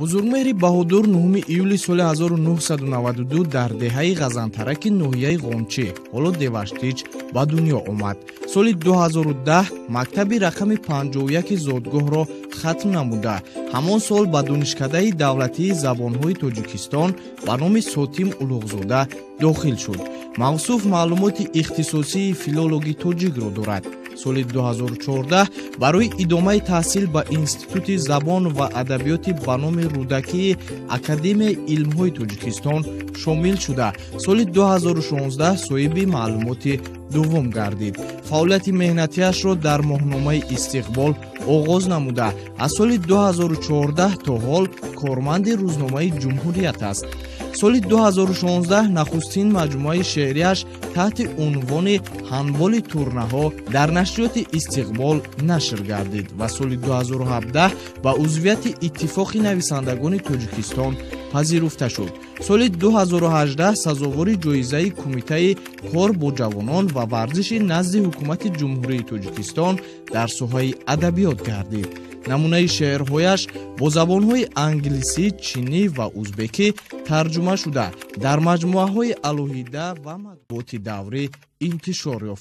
Бузургмеҳри Баҳодур 9 июли соли 1992 дар деҳаи Ғазантараки ноҳияи Ғончӣ, ҳоло Деваштич, ба дунё омад. Соли 2010 мактаби рақами 51 зодгоҳро хатм намуда, ҳамон сол ба Донишкадаи давлатии забонҳои Тоҷикистон ба номи Сотим Улуғзода дохил шуд. Мавсуф маълумоти ихтисосии филологи тоҷикро дорад. Соли 2014 барои идомаи таҳсил ба Институти забон ва адабиёти ба номи Рӯдакии Академияи илмҳои Тоҷикистон шомил шуда, соли 2016 соҳиби маълумоти дуввум гардид. Фаъолияти меҳнатиашро дар моҳномаи «Истиқбол» оғоз намуда, аз соли 2014 то ҳол корманди рӯзномаи «Ҷумҳурият» аст. Соли 2016 нахустин маҷмӯаи шеърияш таҳти унвони «Ҳанболи турнаҳо» дар нашриёти «Истиқбол» нашр гардид ва соли 2017 ба узвияти Иттифоқи нависандагони Тоҷикистон пазируфта шуд. Соли 2018 сазовори ҷоизаи Кумитаи кор бо ҷавонон ва варзиши назди Ҳукумати Ҷумҳурии Тоҷикистон дар соҳаи адабиёт гардид. Намунаи шеърҳояш бо забонҳои англисӣ, чинӣ ва узбекӣ тарҷума шуда, дар маҷмӯаҳои алоҳида ва матбуоти даврӣ интишор ёфт.